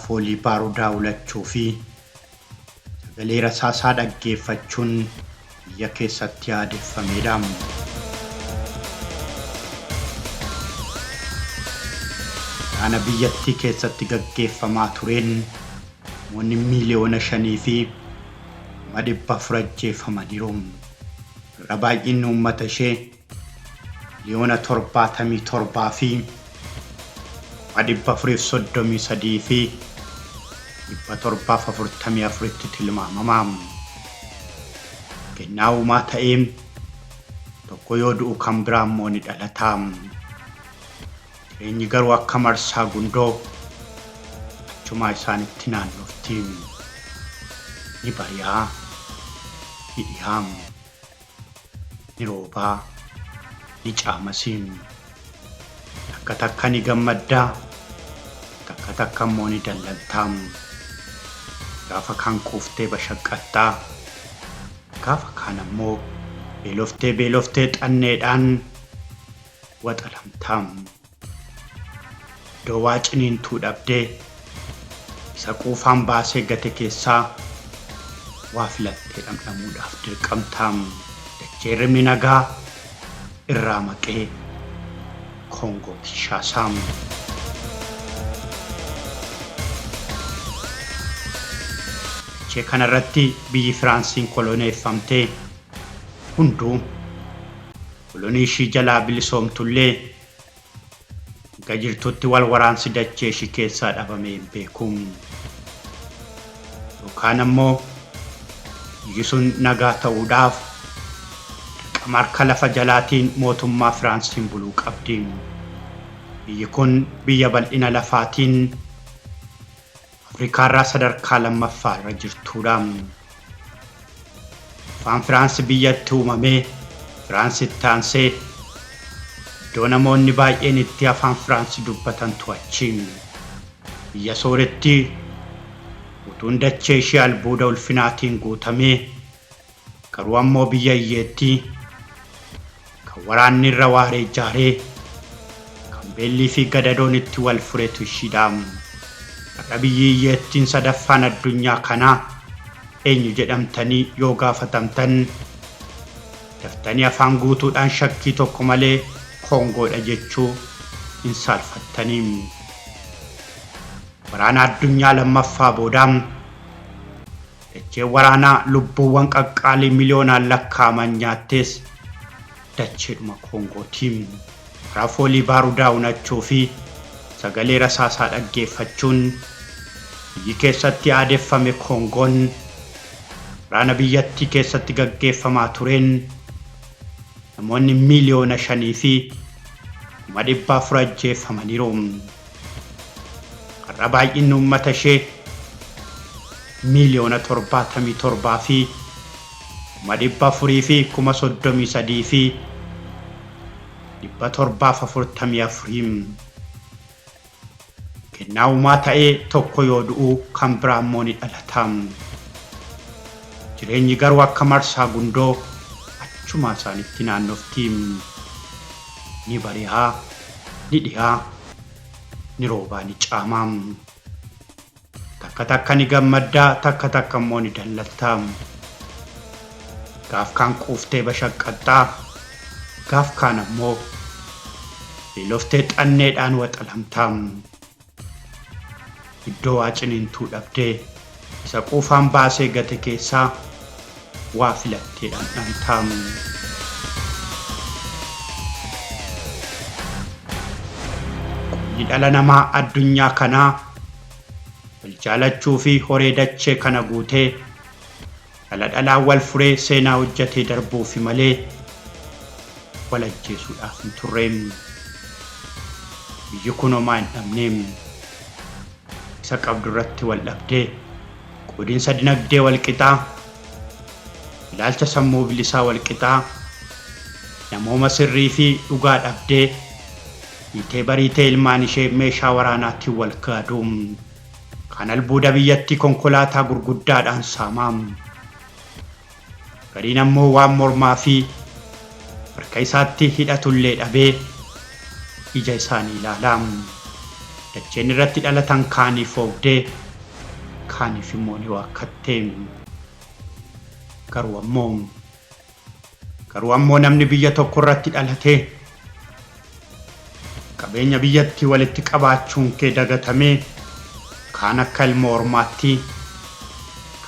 Foolii baarudaa ulachuu fi sagalee rasaasaa dhaggeeffachuun biyya keessatti aadeffameedha. Waraana biyyattii keessatti gaggeeffamaa tureen namoonni 5,400,000 ajjeefamaniiru. Irra baay'inni uummata ishee 74,433,744tti tilmaamama. Kennaa uumaa ta'ee tokko yoo du'u kan biraa immoo ni dhalata. Jireenyi garuu akka marsaa gundoo achumaa isaanitti naannofti. Ni bari'a, ni dhiha. Ni roobaa, ni caamasi. Takka takka ni gammadda, takka takka immoo ni dallanta. Gaafa kaan quuftee bashaqqaxxa, gaafa kaan ammoo beeloftee beeloftee xanneedhaan waxalamta. Iddoo waa ciniintuu dhabdee isa quufaan baasee gate keessaa waa filattee dhamdhamuudhaaf dirqamta. Dachee rimni nagaa irraa maqee Koongoo Kinshaasaa. Dachee kanarratti biyyi Firaansiin koloneeffamte hunduu kolonii ishii jalaa bilisoomtullee hanga jirtutti wal waraansi dachee ishii keessaa dhabamee hin beeku. Yookaan ammoo biyyi sun nagaa ta'uudhaaf dirqama harka lafa jalaatiin mootummaa Firaansiin buluu qabdi. Biyyi kun biyya bal'ina lafaatiin Afrikaarraa sadarkaa lammaffaa irra jirtuudha. Afaan Firaansi biyyatti uumamee Firaansitti aansee iddoo namoonni baay'een itti afaan Firaansi dubbatantu achi. Biyya soorettii guutuun dachee ishee albuuda ulfinaatiin guutamee garuu ammoo biyya hiyyeettii kan waraanni irra waaree jaaree kan beellii fi gadadoon itti wal furetu ishiidha. Har'a biyyi hiyyeettiin sadaffaan addunyaa kanaa eenyu jedhamtanii yoo gaafatamtan daftanii afaan guutuudhaan shakkii tokko malee Koongoodha jechuu hin saalfattanii. Waraana addunyaa lammaffaa booda Dacheen waraanaa lubbuuwwan qaqqaalii miliyoonaan lakkaa'aman nyaattees dacheedhuma Koongooti. Karaa foolii baarudaa unachuu fi sagalee rasaasaa dhaggeeffachuun biyyi keessatti aadeffame Koongoon waraana biyyattii keessatti gaggeeffamaa tureen namoonni 5,400,000 ajjeeffamaniiru. Har'a baay'inni uummata ishee 74,433,744. Kennaa uumaa ta'ee tokko yoo du'u kan biraa immoo ni dhalata. Jireenyi garuu akka marsaa gundoo achumaa isaanitti naannofti. Ni bari'a, ni dhiha, ni roobaa ni caama. Takka takka ni gammadda, takka takka immoo ni dallatta. Gaaf kaan quuftee bashaqqaxxa, gaaf kaan ammoo beeloftee xanneedhaan waxalamta. Iddoo waa ciniintuu dhabdee isa quufaan baasee gate keessaa waa filattee dhandhamta. Qonni dhala namaa addunyaa kanaa wal jaalachuu fi horee dachee kana guutee dhala dhalaan wal furee seenaa hojjatee darbuufi malee wal ajjeesuudhaaf hin turre. Biyyi kun homaa hin dhabne. Isa qabdu irratti wal dhabdee qoodinsa dinagdee wal qixaa, ilaalcha sammuu bilisaa wal qixaa, namooma sirrii fi dhugaa dhabdee dhiitee bariitee ilmaan ishee meeshaa waraanaatiin wal gaadu. Kaan albuuda biyyattii konkolaataa gurguddaadhaan saama. Gariin ammoo waan mormaa fi harka isaatti hidhatullee dhabee ija isaanii ilaala. Dacheen irratti dhalatan kaaniif oobdee kaaniif immoo ni waakkatte. Garuu ammoo garuu ammoo namni biyya tokko irratti dhalatee qabeenya biyyattii walitti qabaachuun kee dagatamee kaan akka ilmoo ormaatti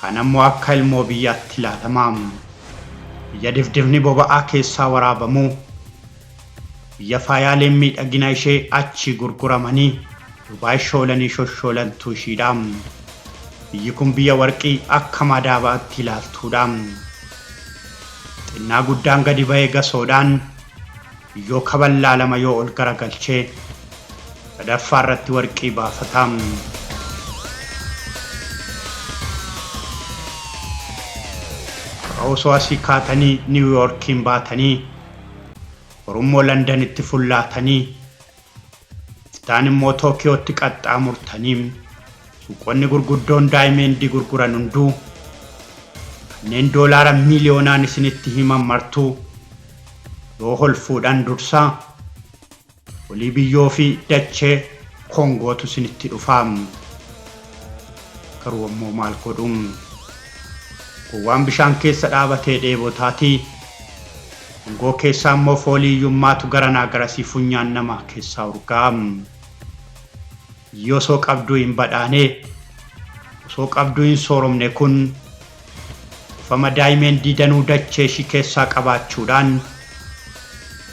kaan ammoo akka ilmoo biyyaatti ilaalama. Biyya difdifni boba'aa keessaa waraabamu, biyya faayaaleen miidhagina ishee achii gurguramanii Dubaay shoolanii shoshoolantu ishiidha. Biyyi kun biyya warqii akka madaabaatti ilaaltuudha. Xinnaa guddaan gadi ba'ee gasoodhaan biyyoo kaballaa lama yoo ol garagalchee sadaffaa irratti warqii baafata. Har'a osoo asii kaatanii Niiw Yoorkiin baatanii borummoo Landanitti fullaatanii iftaan immoo Tookiyootti qaxxaamurtanii suuqonni gurguddoon daayimendii gurguran hunduu kanneen doolaara miiliyoonaan isinitti himan martuu yoo ol fuudhan dursa olii biyyoo fi dachee Koongootu isinitti dhufa. Garuu ammoo maal godhu? Gowwaan bishaan keessa dhaabatee dheebotaati. Koongoo keessaa immoo foolii hiyyummaatu garanaa garasii funyaan namaa keessaa urgaa'a. Biyyi osoo qabduu hin badhaane, osoo qabduu hin sooromne kun Kuufama daayimendii danuu dachee ishii keessaa qabaachuudhaan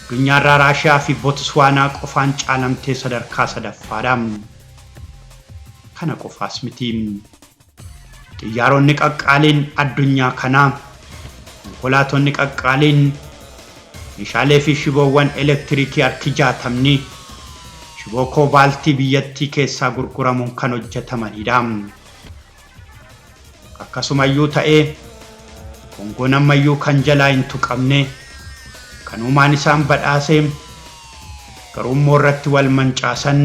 addunyaarraa Raashiyaa fi Botswaanaa qofaan caalamtee sadarkaa sadaffaadha. Kana qofaas miti. Xiyyaaronni qaqqaaliin addunyaa kanaa, konkolaatonni qaqqaaliin, meeshaalee fi shiboowwan elektiriikii harki jaatamni shiboo koobaaltii biyyattii keessaa gurguramuun kan hojjetamanidha. Akkasumayyuu ta'ee Kongoon ammayyuu kan jalaa hin tuqamne, kan uumaan isaan badhaase, garuummoo irratti wal mancaasan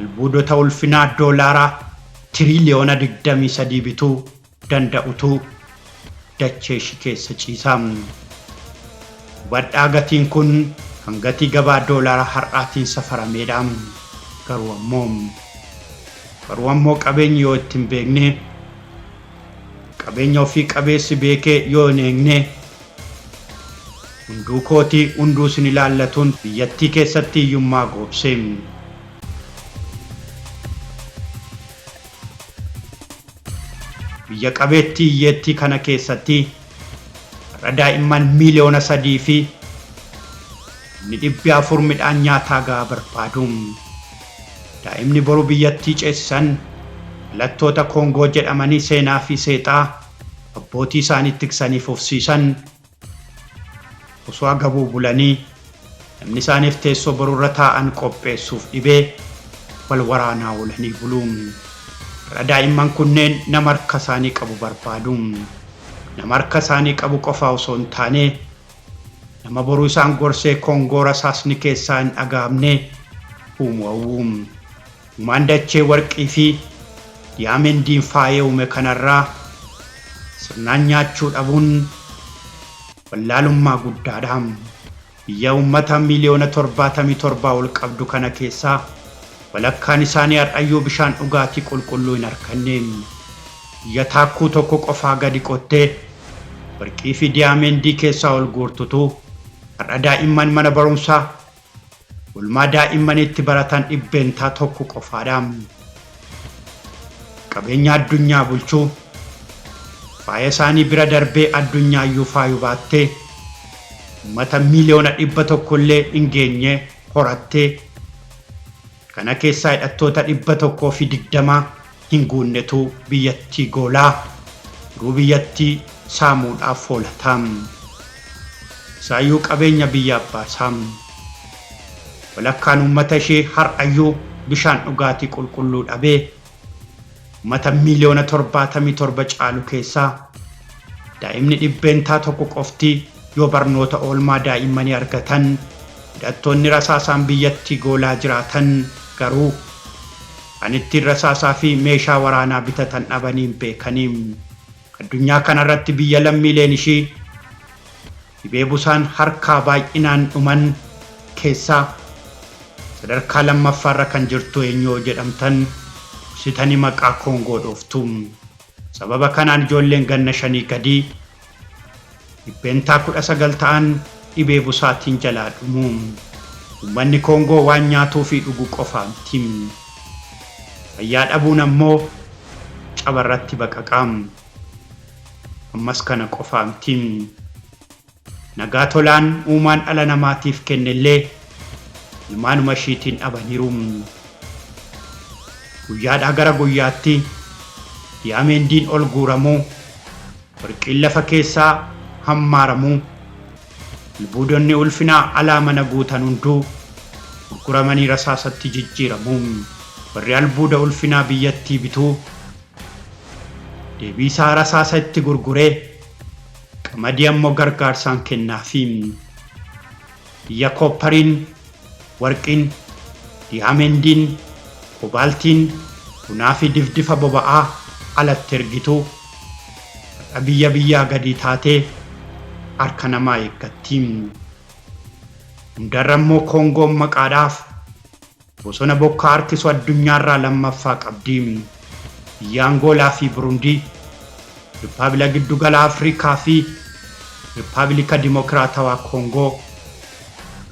albuudota ulfinaa doolaara tiriiliyoona 23 bituu danda'utu dachee ishii keessa ciisa. Hubadhaa gatiin kun kan gatii gabaa doolaara har'aatiin safarameedha. Garuu ammoo garuu ammoo qabeenyi yoo itti hin beekne, qabeenya ofii qabeessi beekee yoo hin eegne, hunduu kootii hunduu sin ilaallatuun biyyattii keessatti hiyyummaa goobse. Biyya qabeettii hiyyeettii kana keessatti har'a daa'imman miiliyoona 3 fi kumni dhibbi 4 midhaan nyaataa gahaa barbaadu. Daa'imni boru biyyattii ceesisan dhalattoota Koongoo jedhamanii seenaa fi seexaa abbootii isaanii tiksanii fufsiisan osoo agabuu bulanii namni isaaniif teessoo borurra taa'an qopheessuuf dhibee wal waraanaa oolanii bulu. Har'a daa'imman kunneen nama harka isaanii qabu barbaadu. Nama harka isaanii qabu qofa osoo hin taane nama boru isaan gorsee Koongoo rasaasni keessaa hin dhaga'amne uumu hawwu. Uumaan dachee warqii fi diyaamendiin faayee uume kanarraa sirnaan nyaachuu dhabuun wallaalummaa guddaadha. Biyya uummata miiliyoona 77 ol qabdu kana keessaa walakkaan isaanii har'ayyuu bishaan dhugaatii qulqulluu hin arganne. Biyya taakkuu tokko qofaa gadi qottee warqii fi diyaamendii keessaa ol guurtutu har'a daa'imman mana barumsaa Oolmaa daa'immaniitti baratan 1% qofaadha. Qabeenya addunyaa bulchuu, faaya isaanii bira darbee addunyaayyuu faayu baattee ummata miiliyoona 100 illee hin geenye horattee kana keessaa hidhattoota 120 hin guunnetu biyyattii goolaa jiruu biyyattii saamuudhaaf foolata. Isaayyuu qabeenya biyya abbaa isaa. Walakkaan uummata ishee har'ayyuu bishaan dhugaatii qulqulluu dhabee uummata miiliyoona 77 caalu keessaa daa'imni 1% qofti yoo barnoota oolmaa daa'immanii argatan hidhattoonni rasaasaan biyyattii goolaa jiraatan garuu kan ittiin rasaasaa fi meeshaa waraanaa bitatan dhabanii hin beekani. Addunyaa kanarratti biyya lammiileen ishii dhibee busaan harkaa baay'inaan dhuman keessaa Sadarkaa lammaffaarra kan jirtu eenyu yoo jedhamtan dursitanii maqaa Koongoo dhooftu. Sababa kanaan ijoolleen ganna shanii gadii 19% ta'an dhibee busaatiin jalaa dhumu. Uummanni Koongoo waan nyaatuu fi dhugu qofaa miti. Fayyaa dhabuun ammoo cabarratti baqaqa. Ammas kana qofaa miti. Nagaa tolaan uumaan dhala namaatiif kennellee ilmaanuma ishiitiin dhabaniiru. Guyyaadhaa gara guyyaatti diyaameendiin ol guuramuu, warqiin lafa keessaa hammaaramuu, albuudonni ulfinaa alaa mana guutan hunduu gurguramanii rasaasatti jijjiiramu. Warri albuuda ulfinaa biyyattii bituu deebiisaa rasaasa itti gurguree qamadii ammoo gargaarsaan kennaafi. Biyya kooppariin, warqiin, diyaameendiin, kobaaltiin, bunaafi difdifa boba'aa alatti ergitu har'a biyya biyyaa gadii taatee harka namaa eeggatti. Hundarra immoo Koongoon maqaadhaaf bosona bokkaa harkisu addunyaarraa lammaffaa qabdi. Biyya Angoolaa fi Burundii, Rippaabilika Giddugala Afrikaa fi Rippaabilika Dimokiraatawaa Koongoo,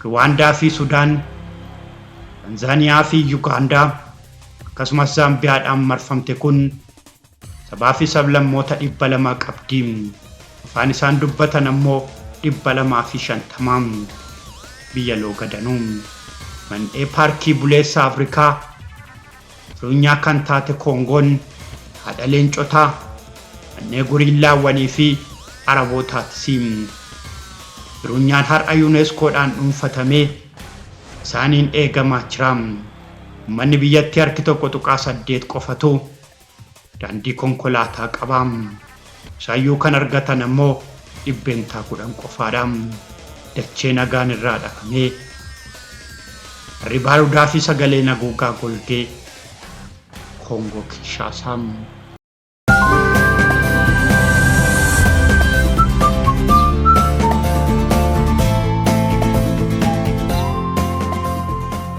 Ruwaandaa fi Sudaan, Tanzaaniyaa fi Yugaandaa akkasumas Zaambiyaadhaan marfamte kun sabaafi sablammoota 200 qabdi. Afaan isaan dubbatan ammoo 250. Biyya looga danuu. Mandhee paarkii buleessa Afrikaa Addunyaa kan taate Koongoon haadha leencotaa, mannee guriillaawwanii fi Arabootaatisi. Birunyaan har'a UNESCOdhaan dhuunfatamee isaaniin eegamaa jira. Uummanni biyyattii harki 1.8 qofatu daandii konkolaataa qaba. Isaayyuu kan argatan ammoo 10% qofaadha. Dachee nagaan irraa dhabamee harri baarudaafi sagaleen haguugaa golgee Koongoo Kinshaasaa.